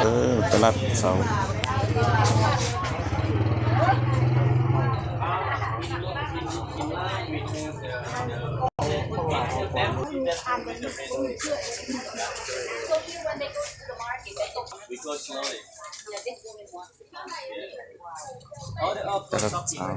ເອີ ຕະຫຼາດເຊົ້າ. ຕະຫຼາດເຊົ້າ ຕະຫຼາດເຊົ້າ.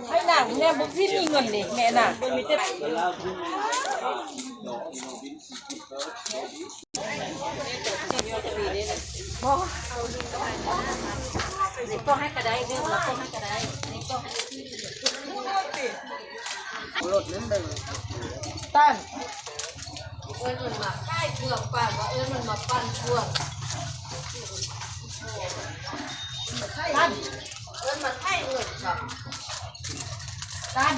ໃຫ້ນາງແມ່ບໍ່ມີເງິນເດ້ ແມ່ນາງມີແຕ່ ບໍ່ ໃນກ້ອງໃຫ້ກະໄດ້ ໃນກ້ອງໃຫ້ກະໄດ້ ໃນກ້ອງໃຫ້ ຕັນ ເອີ້ນມັນມາຂາຍເຄື່ອງປານວ່າ ເອີ້ນມັນມາປັ່ນເຄື່ອງ ຕັນ ເອີ້ນມາໄຖ່ເງິນ ຕັນ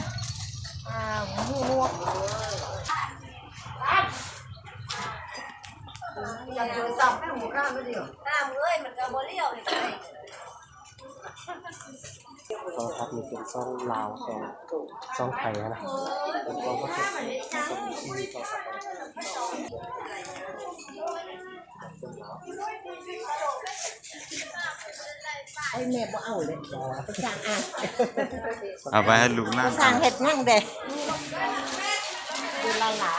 ອ້າວ ຮູ້ ຮູ້ ຕັນ. ຕາມເອີຍ ມັນກະບໍ່ຫຼຽວນີ້ ໂທລະທັດນີ້ເປັນຊ່ອງລາວ ຊ່ອງ ຊ່ອງໄທຫັ້ນນະ ເປັນກອງປະກວດ ໂອ້ຍ ແມ່ບໍ່ເອົາເລີຍ ໄປສ້າງອ່ານ ເອົາໄປໃຫ້ລູກຫຼານ ສ້າງເຮັດຫຍັງເດ້ ເວລາຫຼາ.